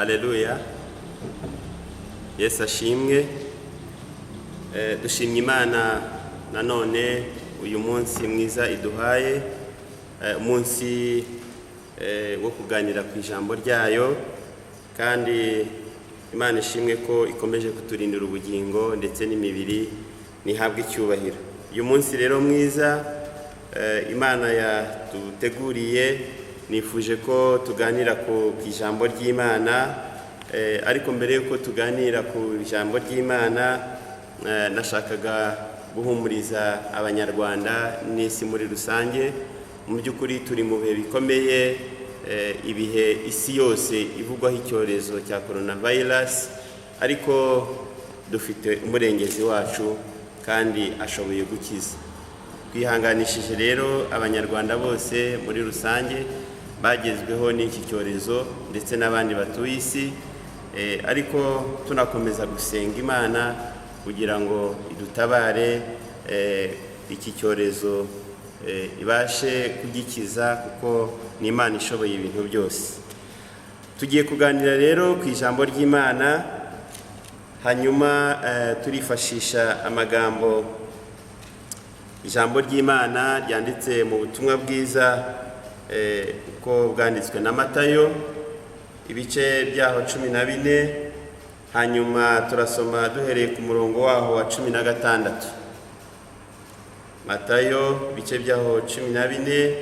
Haleluya, Yesu ashimwe. Dushimye Imana nanone uyu munsi mwiza iduhaye, umunsi wo kuganira ku ijambo ryayo. Kandi Imana ishimwe ko ikomeje kuturindira ubugingo ndetse n'imibiri, ntihabwe icyubahiro. Uyu munsi rero mwiza Imana yaduteguriye, nifuje ko tuganira ku ijambo ry'Imana. Ariko mbere y'uko tuganira ku ijambo ry'Imana, nashakaga guhumuriza Abanyarwanda n'isi muri rusange. Mu by'ukuri turi mu bihe bikomeye, ibihe isi yose ivugwaho icyorezo cya coronavirus, ariko dufite Umurengezi wacu kandi ashoboye gukiza. Twihanganishije rero Abanyarwanda bose muri rusange bagezweho n'iki cyorezo ndetse n'abandi batuye isi, ariko tunakomeza gusenga Imana kugira ngo idutabare, iki cyorezo ibashe kugikiza, kuko ni Imana ishoboye ibintu byose. Tugiye kuganira rero ku ijambo ry'Imana, hanyuma turifashisha amagambo, ijambo ry'Imana ryanditse mu butumwa bwiza uko bwanditswe na Matayo, ibice byaho 14, hanyuma turasoma duhereye ku murongo waho wa 16. Matayo, ibice byaho 14,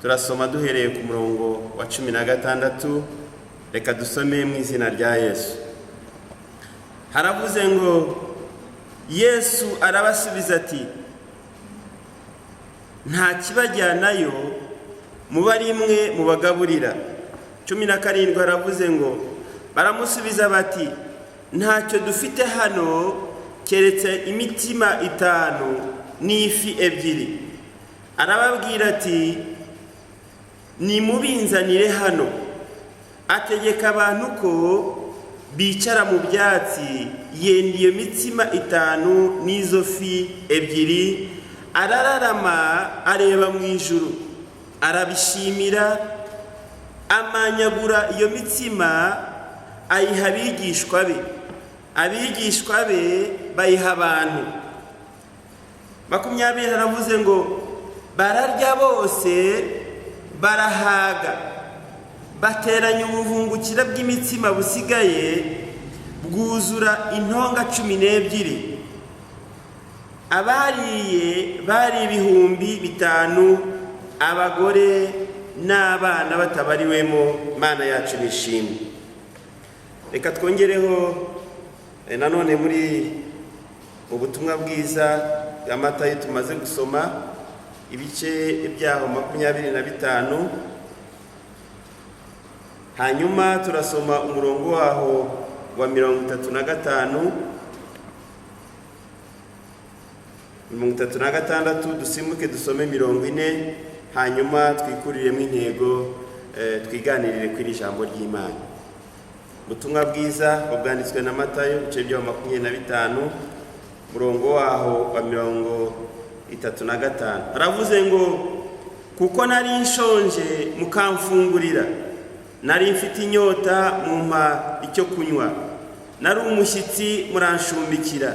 turasoma duhereye ku murongo wa 16. Reka dusome mu izina rya Yesu. Haravuze ngo: "Yesu arabasubiza ati: 'Nta kibajyanayo, muba ari mwe mubagaburira.'" 17, haravuze ngo: "Baramusubiza bati: 'Ntacyo dufite hano keretse imitsima itanu n'ifi ebyiri.' Arababwira ati: 'Nimubinzanire hano.' Ategeka abantu ko bicara mu byatsi, yenda iyo mitsima itanu n'izo fi ebyiri, arararama areba mu ijuru, arabishimira, amanyagura iyo mitsima, ayiha abigishwa be, abigishwa be bayiha abantu." 20, haravuze ngo: "Bararya bose barahaga, bateranya ubuvungukira bw'imitsima busigaye, bwuzura intonga 12. Abariye bari 5000, abagore n'abana batabariwemo." Mana yacu nishimwe. Reka twongereho nanone muri ubutumwa bwiza bwa Matayo tumaze gusoma, ibice byaho 25, hanyuma turasoma umurongo waho wa 35, 36, dusimbuke dusome 40, hanyuma twikuriremo intego, twiganirire kuri iri jambo ry'Imana. Ubutumwa bwiza bwanditswe na Matayo, ibice byaho 25, umurongo waho wa 35, haravuze ngo: "Kuko nari nshonje mukamfungurira, nari mfite inyota mumpa icyo kunywa, nari umushyitsi muranshumbikira,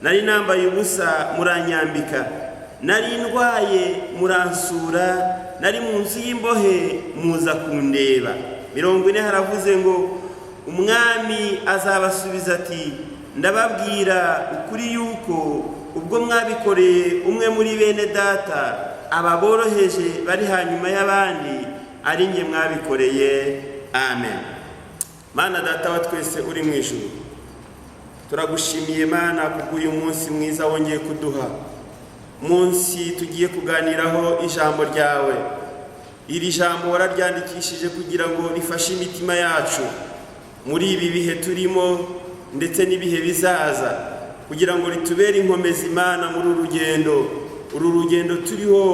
nari nambaye ubusa muranyambika, nari ndwaye muransura, nari mu nzu y'imbohe muza kundeba." 40, haravuze ngo: "Umwami azabasubiza ati: 'Ndababwira ukuri yuko ubwo mwabikoreye umwe muri bene data aba boroheje bari hanyuma y'abandi, ari njye mwabikoreye.'" Amen. Mana Data wa twese uri mu ijuru, turagushimiye Mana kubw'uyu munsi mwiza wongeye kuduha, munsi tugiye kuganiraho ijambo ryawe. Iri jambo wararyandikishije kugira ngo rifashe imitima yacu muri ibi bihe turimo ndetse n'ibihe bizaza, kugira ngo ritubere inkomezi, Imana, muri uru rugendo, uru rugendo turiho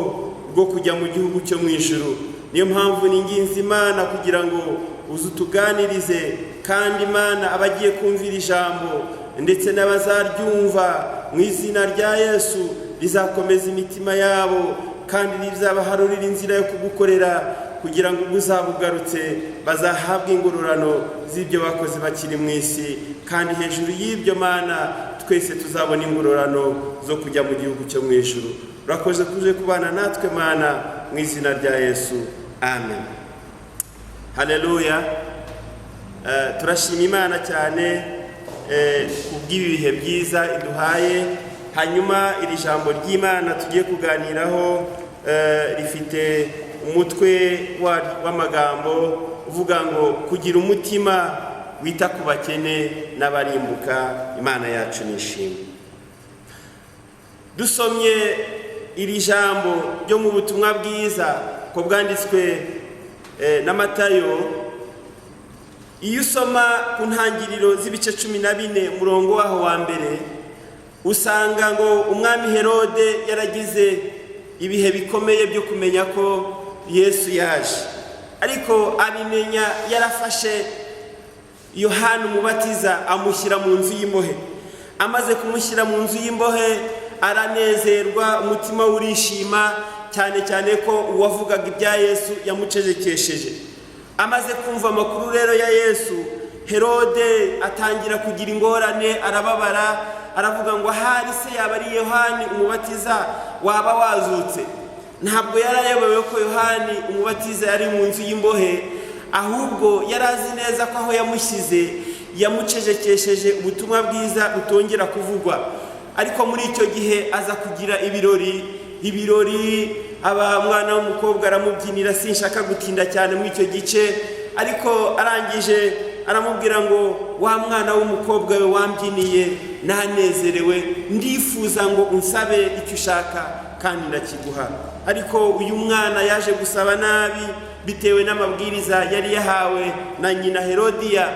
rwo kujya mu gihugu cyo mu ijuru. Niyo mpamvu ni ingenzi, Imana, kugira ngo uze utuganirize, kandi Imana, abagiye kumvira ijambo ndetse n'abazaryumva, mu izina rya Yesu, rizakomeza imitima yabo kandi rizabaharurira inzira yo kugukorera. Kugira ngo ubwo uzaba ugarutse bazahabwe ingororano z'ibyo bakoze bakiri mu isi. Kandi hejuru y'ibyo, Mana, twese tuzabona ingororano zo kujya mu gihugu cyo mu ijuru. Urakoze kuje kubana natwe, Mana, mu izina rya Yesu, amen. Haleluya. Turashima Imana cyane kubw'ibi bihe byiza iduhaye. Hanyuma iri jambo ry'Imana tugiye kuganiraho rifite umutwe w'amagambo uvuga ngo "Kugira umutima wita ku bakene n'abarimbuka". Imana yacu nishimwe. Dusomye iri jambo ryo mu butumwa bwiza ko bwanditswe na Matayo, iyo usoma ku ntangiriro z'ibice 14, umurongo waho wa mbere, usanga ngo umwami Herode yaragize ibihe bikomeye byo kumenya ko Yesu yaje, ariko abimenya yarafashe Yohana Umubatiza amushyira mu nzu y'imbohe. Amaze kumushyira mu nzu y'imbohe aranezerwa, umutima we urishima cyane cyane ko uwavugaga ibya Yesu yamucecekesheje. Amaze kumva amakuru rero ya Yesu, Herode atangira kugira ingorane, arababara, aravuga ngo ahari se yaba ari Yohani Umubatiza waba wazutse. Ntabwo yari ayobewe ko Yohani Umubatiza yari mu nzu y'imbohe, ahubwo yari azi neza ko aho yamushyize yamucecekesheje, ubutumwa bwiza butongera kuvugwa. Ariko muri icyo gihe aza kugira ibirori, ibirori aba mwana w'umukobwa aramubyinira. Sinshaka gutinda cyane muri icyo gice, ariko arangije aramubwira ngo "Wa mwana w'umukobwa we, wambyiniye nanezerewe, ndifuza ngo unsabe icyo ushaka kandi ndakiguha." Ariko uyu mwana yaje gusaba nabi bitewe n'amabwiriza yari yahawe na nyina Herodiya.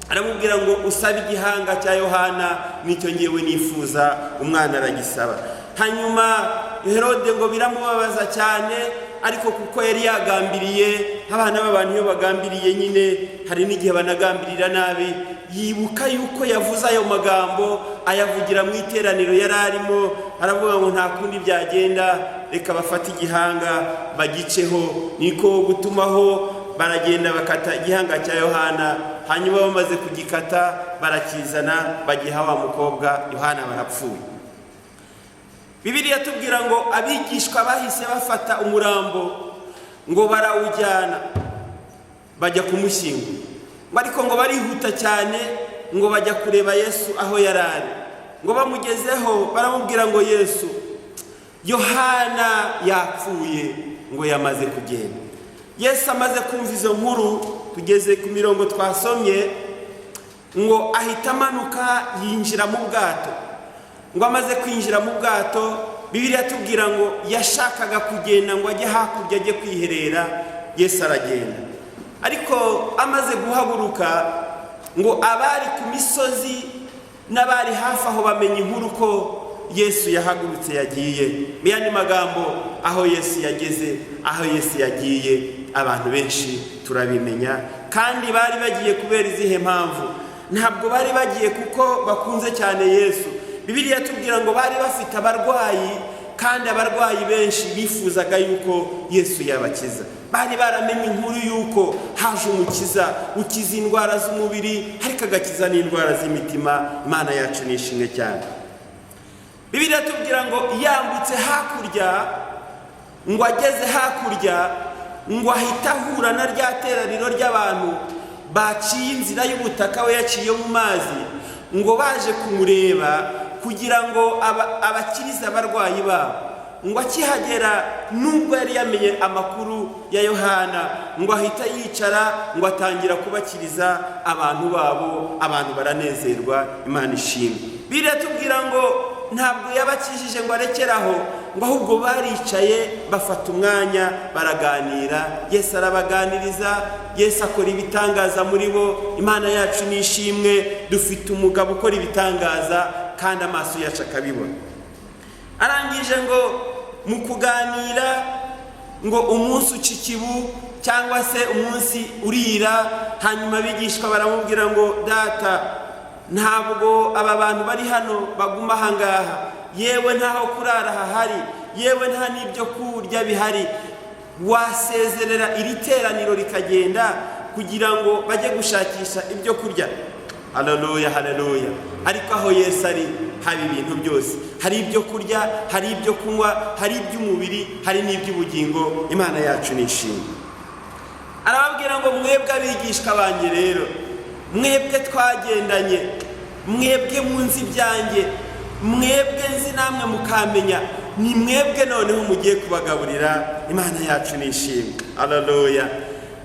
Aramubwira ngo "Usabe igihanga cya Yohana, nicyo ngewe nifuza." Umwana aragisaba. Hanyuma Herode ngo biramubabaza cyane, ariko kuko yari yagambiriye, abana b'abantu iyo bagambiriye nyine hari n'igihe banagambirira nabi, yibuka yuko yavuze ayo magambo ayavugira mu iteraniro yari arimo, aravuga ngo nta kundi byagenda, reka bafate igihanga bagiceho. Niko gutumaho baragenda bakata igihanga cya Yohana. Hanyuma bamaze kugikata barakizana, bagiha wa mukobwa. Yohana barapfuye. Bibiliya tubwira ngo abigishwa bahise bafata umurambo ngo barawujyana, bajya kumushyingura. Ngo ariko ngo barihuta cyane ngo bajya kureba Yesu aho yari ari. Ngo bamugezeho baramubwira ngo "Yesu, Yohana yapfuye", ngo yamaze kugenda. Yesu amaze kumva izo nkuru, tugeze ku mirongo twasomye, ngo ahita amanuka yinjira mu bwato. Ngo amaze kwinjira mu bwato, Bibiliya tubwira ngo yashakaga kugenda ngo ajye hakurya, ajye kwiherera. Yesu aragenda, ariko amaze guhaguruka ngo abari ku misozi n'abari hafi aho bamenya inkuru ko Yesu yahagurutse yagiye. Mu yandi magambo, aho Yesu yageze, aho Yesu yagiye, abantu benshi turabimenya. Kandi bari bagiye kubera izihe mpamvu? Ntabwo bari bagiye kuko bakunze cyane Yesu. Bibiliya tubwira ngo bari bafite abarwayi, kandi abarwayi benshi bifuzaga yuko Yesu yabakiza. Bari baramenye inkuru yuko haje umukiza ukiza indwara z'umubiri, ariko agakiza n'indwara z'imitima. Imana yacu ni ishimwe cyane. Bibiliya tubwira ngo yambutse hakurya, ngo ageze hakurya ngo ahita ahura na rya teraniro ry'abantu baciye inzira y'ubutaka we yaciye mu mazi, ngo baje kumureba kugira ngo abakirize abarwayi babo. Ngo akihagera, nubwo yari yamenye amakuru ya Yohana, ngo ahita yicara, ngo atangira kubakiriza abantu babo, abantu baranezerwa. Imana ishimwe. Biratubwira ngo ntabwo yabakijije ngo arekeraho, ngo ahubwo baricaye bafata umwanya baraganira. Yesu arabaganiriza, Yesu akora ibitangaza muri bo. Imana yacu ni ishimwe, dufite umugabo ukora ibitangaza kandi amaso yacu akabibona. Arangije ngo mu kuganira ngo umunsi uca ikibu, cyangwa se umunsi urira. Hanyuma abigishwa baramubwira ngo "Data, ntabwo aba bantu bari hano baguma ahangaha, yewe ntaho kurara hahari, yewe nta n'ibyo kurya bihari." Wasezerera iri teraniro rikagenda kugira ngo bajye gushakisha ibyo kurya? Haleluya, haleluya! Ariko aho Yesu ari haba ibintu byose: hari ibyo kurya, hari ibyo kunywa, hari iby'umubiri, hari n'iby'ubugingo. Imana yacu nishimwe. Arababwira ngo: "Mwebwe abigishwa banjye rero, mwebwe twagendanye, mwebwe munzi ibyanjye, mwebwe nzi namwe mukamenya, ni mwebwe noneho mugiye kubagaburira." Imana yacu nishimwe, haleluya!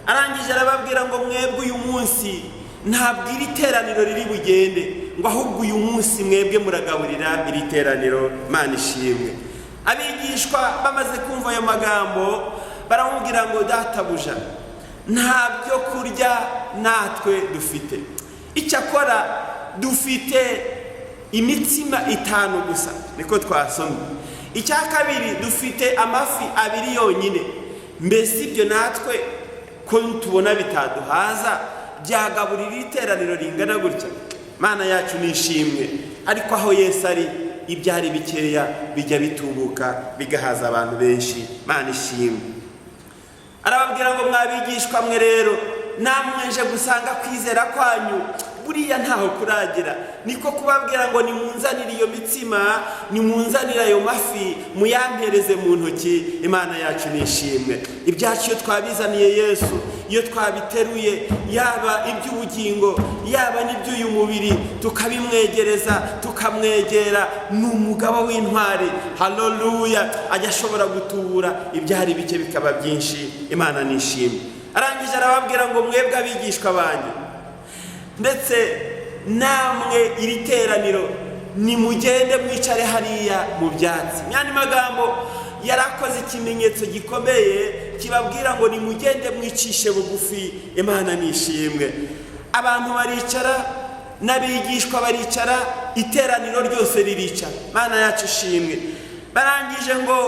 Arangije arababwira ngo: "Mwebwe uyu munsi ntabwo iri teraniro riri bugende, ngo ahubwo uyu munsi mwebwe muragaburira iri teraniro." Imana ishimwe. Abigishwa bamaze kumva ayo magambo baramubwira ngo: "Databuja, nta byo kurya natwe dufite, icyakora dufite imitsima 5 gusa," niko twasomye. "Icya kabiri, dufite amafi 2 yonyine. Mbese ibyo natwe ko tubona bitaduhaza, byagaburira iteraniro ringana gutya?" Mana yacu nishimwe. Ariko aho Yesu ari, ibyari bikeya bijya bitubuka bigahaza abantu benshi. Mana ishimwe. Arababwira ngo: "Mwabigishwa mwe rero, namwe nje gusanga kwizera kwanyu buriya ntaho kuragera." Niko kubabwira ngo: "Nimunzanire iyo mitsima, nimunzanire ayo mafi, muyampereze mu ntoki." Imana yacu nishimwe. Ibyacu iyo twabizaniye Yesu, iyo twabiteruye, yaba iby'ubugingo, yaba n'iby'uyu mubiri, tukabimwegereza, tukamwegera, ni umugabo w'intwari. Haleluya! Ajya ashobora gutubura ibyari bike bikaba byinshi. Imana nishimwe. Arangije arababwira ngo: "Mwebwe abigishwa banjye, ndetse namwe iri teraniro, nimugende mwicare hariya mu byatsi." Mu yandi magambo, yarakoze ikimenyetso gikomeye kibabwira ngo: "Nimugende mwicishe bugufi." Imana nishimwe. Abantu baricara, n'abigishwa baricara, iteraniro ryose riricara. Imana yacu ishimwe. Barangije ngo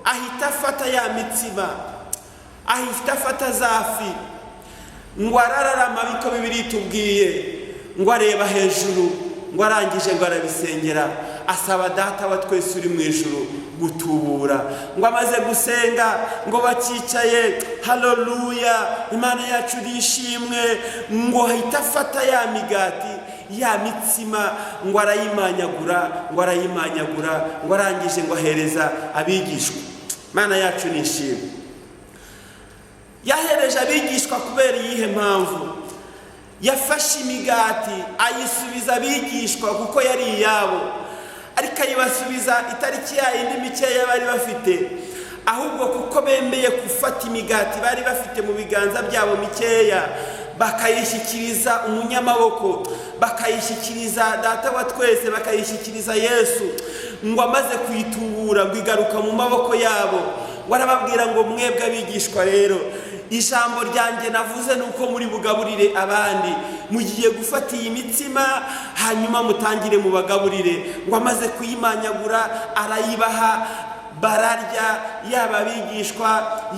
ahita afata ya mitsima, ahita afata za fi, ngo arararama, biko Bibiliya itubwiye ngo areba hejuru, ngo arangije ngo arabisengera, asaba Data wa twese uri mu ijuru gutubura. Ngo amaze gusenga, ngo bakicaye, haleluya, Imana yacu irishimwe, ngo ahita afata ya migati, ya mitsima, ngo arayimanyagura, ngo arayimanyagura, ngo arangije ngo ahereza abigishwa. Imana yacu nishimwe. Yahereje abigishwa kubera iyihe mpamvu? Yafashe imigati ayisubiza abigishwa kuko yari iyabo, ariko ayibasubiza itariki ya yindi mikeya bari bafite, ahubwo kuko bemeye gufata imigati bari bafite mu biganza byabo mikeya, bakayishyikiriza umunyamaboko, bakayishyikiriza Data wa twese, bakayishyikiriza Yesu. Ngo amaze kuyitubura, ngo igaruka mu maboko yabo. Warababwira ngo: "Mwebwe abigishwa rero, ijambo ryanjye navuze ni uko muri bugaburire abandi. Mugiye gufata iyi mitsima, hanyuma mutangire mubagaburire." Ngo amaze kuyimanyagura arayibaha, bararya, yaba abigishwa,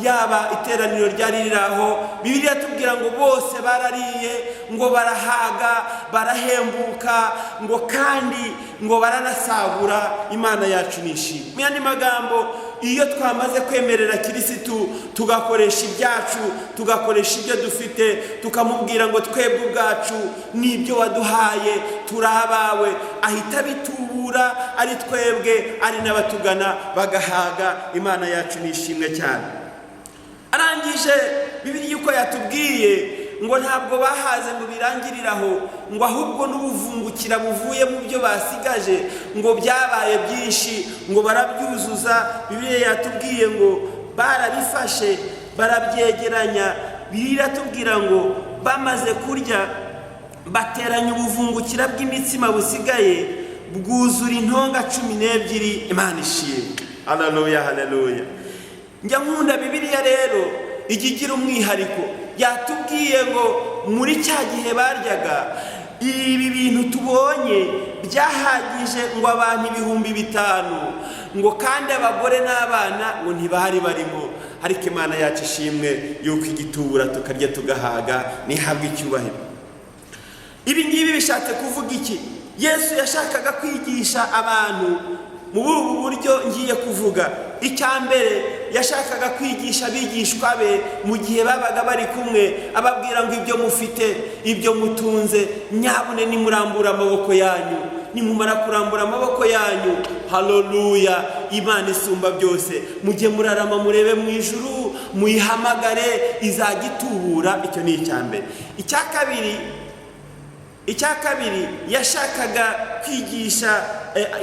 yaba iteraniro ryari riri aho. Bibiliya tubwira ngo bose barariye, ngo barahaga, barahembuka, ngo kandi ngo baranasagura. Imana yacu nishimwe. Mu yandi magambo, iyo twamaze kwemerera Kirisitu, tugakoresha ibyacu, tugakoresha ibyo dufite, tukamubwira ngo: "Twebwe ubwacu n'ibyo waduhaye turi abawe," ahita abitubura, ari twebwe, ari n'abatugana, bagahaga. Imana yacu nishimwe cyane. Arangije, Bibiliya uko yatubwiye ngo ntabwo bahaze ngo birangirire aho, ngo ahubwo n'ubuvungukira buvuye mu byo basigaje ngo byabaye byinshi, ngo barabyuzuza. Bibiliya yatubwiye ngo barabifashe barabyegeranya. Bibiliya iratubwira ngo bamaze kurya bateranya ubuvungukira bw'imitsima busigaye, bwuzura intonga 12. Imana ishimwe, haleluya, haleluya! Njya nkunda Bibiliya rero, ijya igira umwihariko. Yatubwiye ngo muri cya gihe baryaga, ibi bintu tubonye byahagije ngo abantu 5000, ngo kandi abagore n'abana ngo ntibari barimo. Ariko Imana yacu ishimwe yuko igitubura tukarya tugahaga, ntihabwe icyubahiro. Ibi ngibi bishatse kuvuga iki? Yesu yashakaga kwigisha abantu mu ubu buryo ngiye kuvuga. Icya mbere, Yashakaga kwigisha abigishwa be mu gihe babaga bari kumwe, ababwira ngo ibyo mufite, ibyo mutunze, nyabune nimurambura amaboko yanyu. Nimumara kurambura amaboko yanyu, haleluya, Imana isumba byose, mujye murarama murebe mu ijuru, muyihamagare, izajya itubura. Icyo ni icya mbere. Icya kabiri, yashakaga kwigisha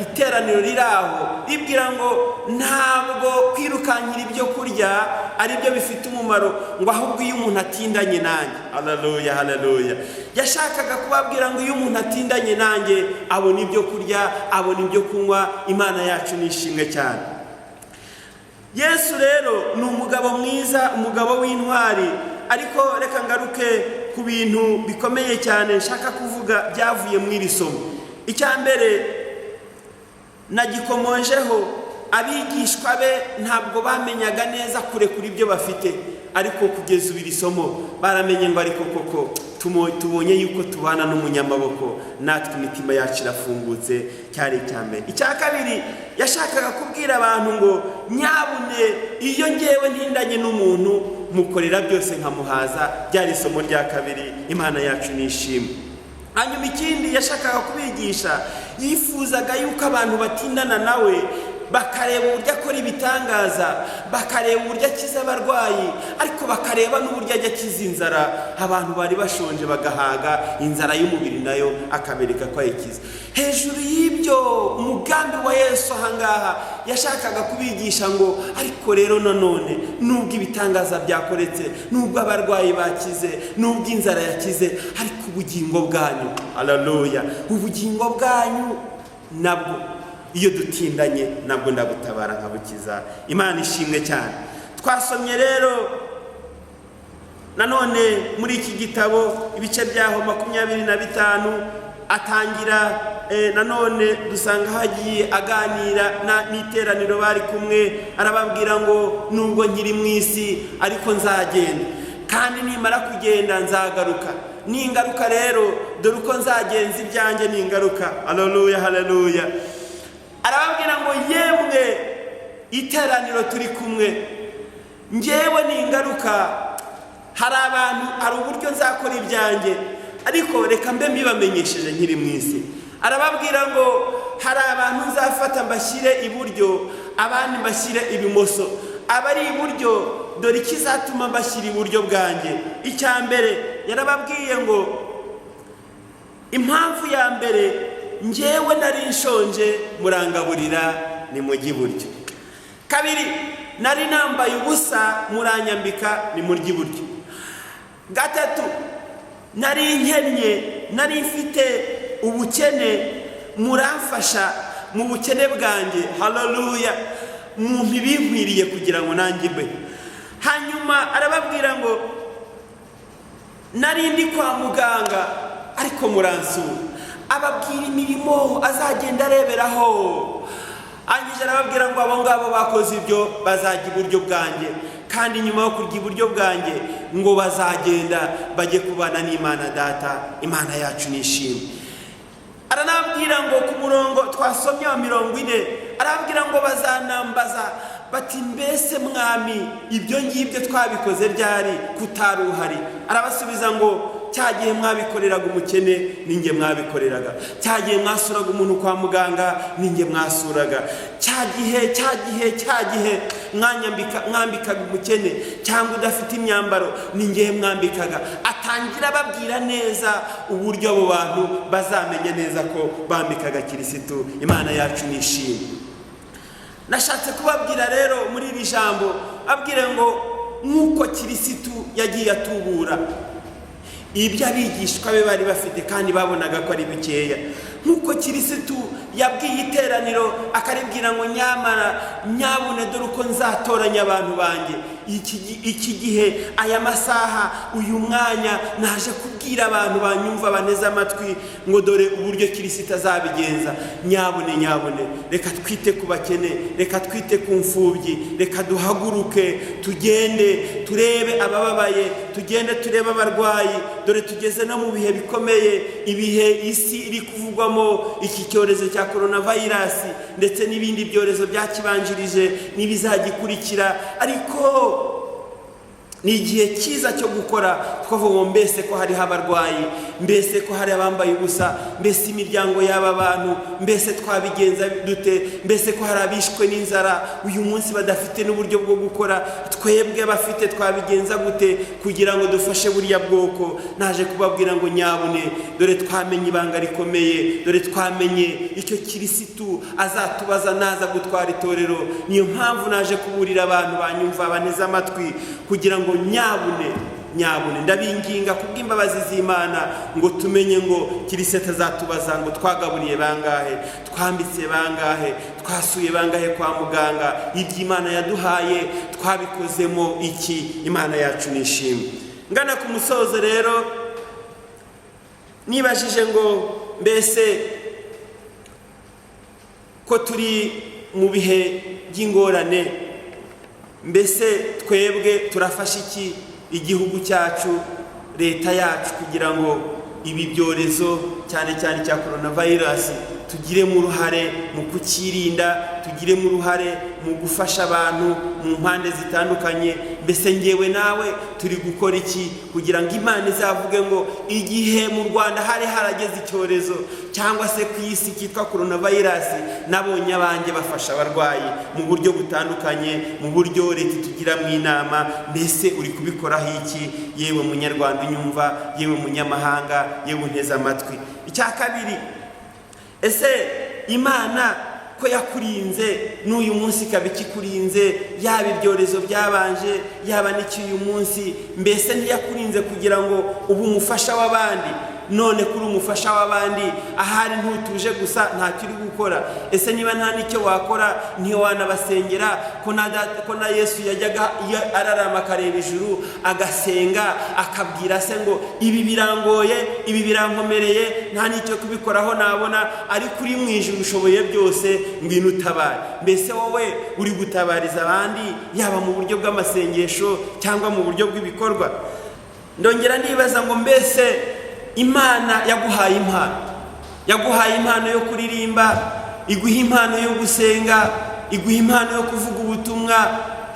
iteraniro riri aho, ribwira ngo ntabwo kwirukankira ibyo kurya ari byo bifite umumaro, ngo ahubwo iyo umuntu atindanye nanjye, haleluya, haleluya. Yashakaga kubabwira ngo iyo umuntu atindanye nanjye abona ibyo kurya, abona ibyo kunywa. Imana yacu ni ishimwe cyane. Yesu rero ni umugabo mwiza, umugabo w'intwari. Ariko reka ngaruke ku bintu bikomeye cyane nshaka kuvuga byavuye mu iri somo. Icya mbere nagikomojeho: abigishwa be ntabwo bamenyaga neza kurekura ibyo bafite, ariko kugeza ubu iri somo baramenye ngo ariko koko tubonye yuko tubana n'umunyamaboko, natwe imitima yacu irafungutse. Cyari icya mbere. Icya kabiri, yashakaga kubwira abantu ngo nyabune iyo ngewe ntindanye n'umuntu, mukorera byose nkamuhaza. Byari isomo rya kabiri. Imana yacu nishimwe. Hanyuma ikindi yashakaga kubigisha, yifuzaga yuko abantu batindana nawe, bakareba uburyo akora ibitangaza, bakareba uburyo akiza abarwayi, ariko bakareba n'uburyo ajya akiza inzara. Abantu bari bashonje bagahaga, inzara y'umubiri nayo akabereka ko ayikiza. Hejuru y'ibyo, umugambi wa Yesu ahangaha yashakaga kubigisha ngo ariko rero nanone, nubwo ibitangaza byakoretse, nubwo abarwayi bakize, nubwo inzara yakize, ariko ubugingo bwanyu, haleluya, ubugingo bwanyu nabwo iyo dutindanye nabwo ndabutabara nkabukiza. Imana ishimwe cyane. Twasomye rero nanone muri iki gitabo ibice byaho 25, atangira nanone dusanga hagiye aganira n'iteraniro bari kumwe, arababwira ngo nubwo nkiri mu isi ariko nzagenda, kandi nimara kugenda nzagaruka. Ningaruka rero dore uko nzagenza ibyanjye ningaruka. Haleluya, haleluya. Arababwira ngo yemwe iteraniro turi kumwe, ngewe ningaruka hari abantu, hari uburyo nzakora ibyanjye, ariko reka mbe mbibamenyesheje nkiri mu isi. Arababwira ngo hari abantu nzafata mbashyire iburyo, abandi mbashyire ibumoso. Abari iburyo, dore ikizatuma mbashyira iburyo bwanjye. Icya mbere yarababwiye ngo impamvu ya mbere, ngewe nari nshonje murangaburira, ni mujye iburyo. Kabiri, nari nambaye ubusa muranyambika, ni murye iburyo. Gatatu, nari nkennye, nari mfite ubukene, muramfasha mu bukene bwanjye, haleluya, mumpa ibinkwiriye kugira ngo nanjye mbe. Hanyuma arababwira ngo nari ndi kwa muganga ariko muransura. Ababwira imirimo azagenda areberaho. Arangije arababwira ngo abo ngabo bakoze ibyo bazajya iburyo bwanjye, kandi nyuma yo kurya iburyo bwanjye ngo bazagenda bajye kubana n'Imana Data. Imana yacu nishimwe. Aranabwira ngo ku murongo twasomye wa 40, arabwira ngo bazanambaza bati: "Mbese Mwami, ibyo ngibyo twabikoze ryari kutari uhari?" Arabasubiza ngo cya gihe mwabikoreraga umukene ninjye mwabikoreraga, cya gihe mwasuraga umuntu kwa muganga ninjye mwasuraga, cya gihe, cya gihe, cya gihe mwambikaga umukene cyangwa udafite imyambaro ninjye mwambikaga. Atangira ababwira neza uburyo abo bantu bazamenya neza ko bambikaga Kirisitu. Imana yacu nishimwe. Nashatse kubabwira rero muri iri jambo, abwire ngo nk'uko Kirisitu yagiye atubura ibyo abigishwa be bari bafite kandi babonaga ko ari bikeya, nk'uko Kirisitu yabwiye iteraniro akaribwira ngo nyamara nyabune dore uko nzatoranya abantu banjye. Iki gihe, aya masaha, uyu mwanya, naje kubwira abantu banyumva, baneze amatwi, ngo dore uburyo Kirisita azabigenza. Nyabune, nyabune, reka twite ku bakene, reka twite ku mfubyi, reka duhaguruke tugende turebe abababaye, tugende turebe abarwayi. Dore tugeze no mu bihe bikomeye, ibihe isi iri kuvugwamo iki cyorezo cya coronavirus ndetse n'ibindi byorezo byakibanjirije n'ibizagikurikira. Ariko ni igihe cyiza cyo gukora. Twavuga ngo mbese ko hariho abarwayi, mbese ko hari abambaye ubusa, mbese imiryango y'aba bantu, mbese twabigenza dute? Mbese ko hari abishwe n'inzara uyu munsi badafite n'uburyo bwo gukora, twebwe abafite twabigenza gute kugira ngo dufashe buriya bwoko? Naje kubabwira ngo nyabune, dore twamenye ibanga rikomeye, dore twamenye icyo Kirisitu azatubaza naza gutwara itorero. Niyo mpamvu naje kuburira abantu banyumva, baneze amatwi, kugira ngo nyabune, nyabune, ndabinginga kubw'imbabazi z'Imana ngo tumenye ngo Kirisita azatubaza ngo twagaburiye bangahe, twambitse bangahe, twasuye bangahe kwa muganga, iby'Imana yaduhaye twabikozemo iki? Imana yacu nishimwe. Ngana ku musozo rero, nibajije ngo mbese ko turi mu bihe by'ingorane, mbese twebwe turafasha iki igihugu cyacu, leta yacu, kugira ngo ibi byorezo, cyane cyane cya coronavirus, tugiremo uruhare mu kukirinda, tugiremo uruhare mu gufasha abantu mu mpande zitandukanye? Mbese ngewe nawe turi gukora iki kugira ngo Imana izavuge ngo igihe mu Rwanda hari harageze icyorezo cyangwa se ku isi cyitwa coronavirus, nabonye abanjye bafasha abarwayi mu buryo butandukanye, mu buryo leta itugiramo inama? Mbese uri kubikoraho iki, yewe Munyarwanda unyumva, yewe munyamahanga, yewe unteze amatwi? Icya kabiri, ese Imana ko yakurinze n'uyu munsi ikaba ikikurinze, yaba ibyorezo byabanje, yaba n'icy'uyu munsi, mbese ntiyakurinze kugira ngo ube umufasha w'abandi? None kuri umufasha w'abandi, ahari ntutuje gusa, ntacyo uri gukora. Ese niba nta n'icyo wakora, ntiwanabasengera? Ko na Yesu yajyaga iyo ararama akareba ijuru, agasenga, akabwira se ngo ibi birangoye, ibi birankomereye, nta n'icyo kubikoraho nabona, ariko uri mu ijuru ushoboye byose, ngwino utabare. Mbese wowe uri gutabariza abandi, yaba mu buryo bw'amasengesho cyangwa mu buryo bw'ibikorwa? Ndongera nibaza ngo mbese Imana yaguhaye impano, yaguhaye impano yo kuririmba, iguha impano yo gusenga, iguha impano yo kuvuga ubutumwa,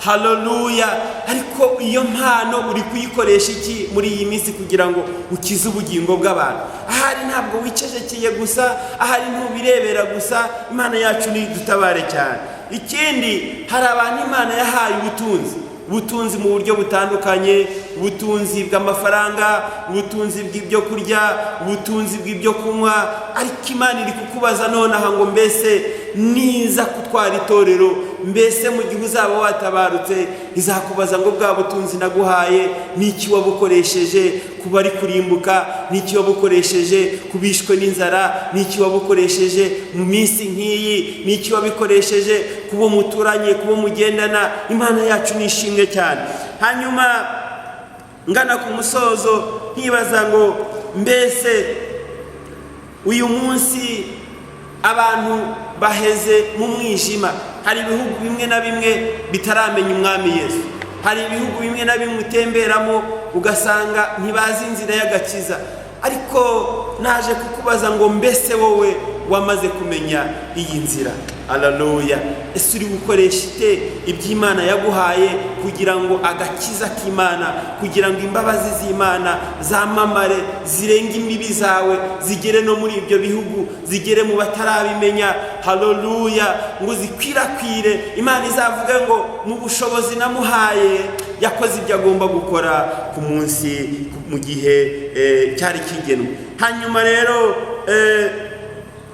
haleluya, ariko iyo mpano uri kuyikoresha iki muri iyi minsi kugira ngo ukize ubugingo bw'abantu? Ahari ntabwo wicecekeye gusa, ahari ntubirebera gusa. Imana yacu ni dutabare cyane. Ikindi, hari abantu Imana yahaye ubutunzi, ubutunzi mu buryo butandukanye, ubutunzi bw'amafaranga, ubutunzi bw'ibyo kurya, ubutunzi bw'ibyo kunywa, ariko Imana iri kukubaza nonaha ngo mbese niza gutwara itorero, mbese mu gihe uzaba watabarutse, izakubaza ngo bwa butunzi naguhaye n'iki wabukoresheje kuba ari kurimbuka, n'iki wabukoresheje kubishwe n'inzara, n'iki wabukoresheje mu minsi nk'iyi, n'iki wabikoresheje kuba muturanye, kuba mugendana? Imana yacu ni ishimwe cyane. Hanyuma ngana ku musozo, nkibaza ngo mbese uyu munsi abantu baheze mu mwijima, hari ibihugu bimwe na bimwe bitaramenya Umwami Yesu, hari ibihugu bimwe na bimwe utemberamo ugasanga ntibazi inzira y'agakiza, ariko naje kukubaza ngo mbese wowe wamaze kumenya iyi nzira? Haleluya! Ese uri gukoresha ite iby'Imana yaguhaye kugira ngo agakiza k'Imana, kugira ngo imbabazi z'Imana zamamare, zirenge imbibi zawe, zigere no muri ibyo bihugu, zigere mu batarabimenya? Haleluya! Ngo zikwirakwire, Imana izavuge ngo mu bushobozi namuhaye yakoze ibyo agomba gukora ku munsi, mu gihe cyari kigenwe. Hanyuma rero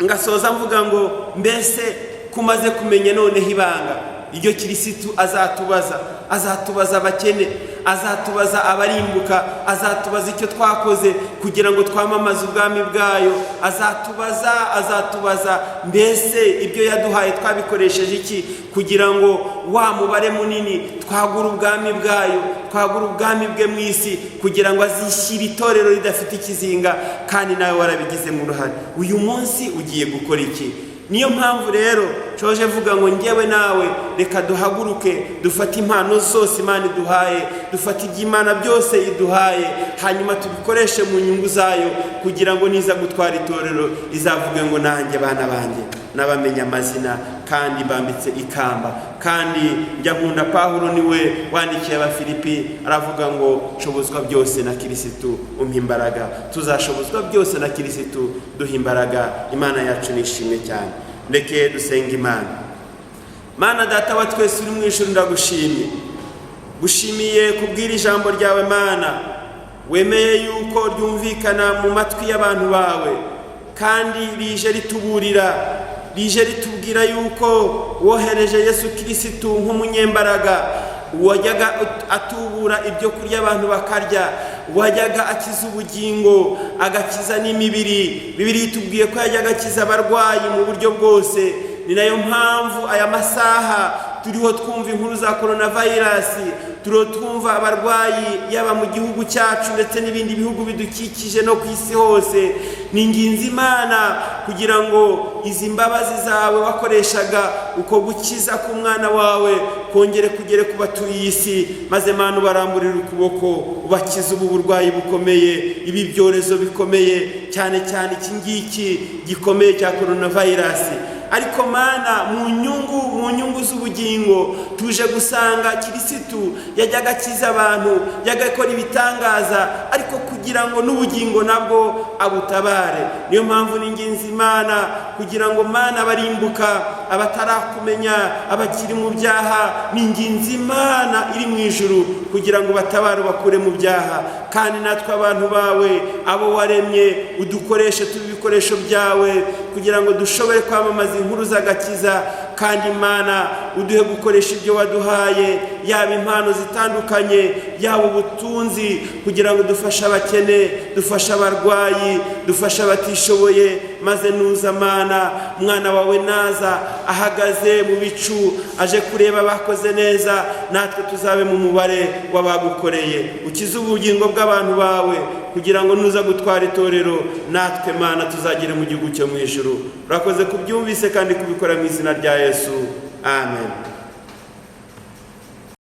ngasoza mvuga ngo mbese kumaze kumenya noneho ibanga iryo Kirisitu azatubaza, azatubaza abakene, Azatubaza abarimbuka, azatubaza icyo twakoze kugira ngo twamamaze ubwami bwayo. Azatubaza mbese ibyo yaduhaye twabikoresheje iki, kugira ngo wa mubare munini twagure ubwami bwayo, twagure ubwami bwe mu isi, kugira ngo azishyire itorero ridafite ikizinga. Kandi nawe warabigizemo uruhare. Uyu munsi ugiye gukora iki? Niyo mpamvu rero nshoje vuga ngo njyewe nawe reka duhaguruke, dufate impano zose Imana iduhaye, dufate iby'Imana byose iduhaye, hanyuma tubikoreshe mu nyungu zayo, kugira ngo niza gutwara itorero izavuge ngo nanjye bana banjye nabamenye amazina kandi mbambitse ikamba. Kandi njya nkunda Pawulo, niwe wandikiye Abafilipi, aravuga ngo nshobozwa byose na Kirisitu umpa imbaraga. Tuzashobozwa byose na Kirisitu duha imbaraga. Imana yacu nishimwe cyane. Ndeke dusenga Imana. Mana Data wa twese uri mu ijuru, ndagushimye, gushimiye kubwira ijambo ryawe. Mana, wemeye yuko ryumvikana mu matwi y'abantu bawe, kandi rije rituburira, rije ritubwira yuko wohereje Yesu Kirisitu nk'umunyembaraga wajyaga atubura ibyo kurya abantu bakarya, wajyaga akiza ubugingo, agakiza n'imibiri. Bibiliya itubwiye ko yajyaga akiza abarwayi mu buryo bwose. Ni nayo mpamvu aya masaha turiho twumva inkuru za coronavirus, turiho twumva abarwayi yaba mu gihugu cyacu ndetse n'ibindi bihugu bidukikije no ku isi hose. Ni ingenzi, Imana, kugira ngo izi mbabazi zawe wakoreshaga uko gukiza k'umwana wawe kongere kugere ku batuye iyi si, maze Mana ubaramburire ukuboko, ubakize ubu burwayi bukomeye, ibi byorezo bikomeye, cyane cyane iki ngiki gikomeye cya coronavirus. Ariko Mana, mu nyungu z'ubugingo, tuje gusanga Kirisitu yajyaga akiza abantu, yajyaga akora ibitangaza, ariko kugira ngo n'ubugingo nabwo abutabare. Niyo mpamvu ni ingenzi, Imana, kugira ngo Mana barimbuka, abatarakumenya, abakiri mu byaha, ni ingenzi, Imana iri mu ijuru, kugira ngo batabare, bakure mu byaha. Kandi natwe abantu bawe, abo waremye, udukoreshe tube ibikoresho byawe kugira ngo dushobore kwamamaza inkuru z'agakiza. Kandi Imana, uduhe gukoresha ibyo waduhaye, yaba impano zitandukanye, yaba ubutunzi, kugira ngo dufashe abakene, dufashe abarwayi, dufashe abatishoboye. Maze nuza, Mana, umwana wawe naza ahagaze mu bicu aje kureba abakoze neza, natwe tuzabe mu mubare w'abagukoreye. Ukize ubugingo bw'abantu bawe, kugira ngo nuza gutwara itorero natwe, Mana, tuzagere mu gihugu cyo mu ijuru. Urakoze kubyumvise kandi kubikora mu izina rya Yesu, amen.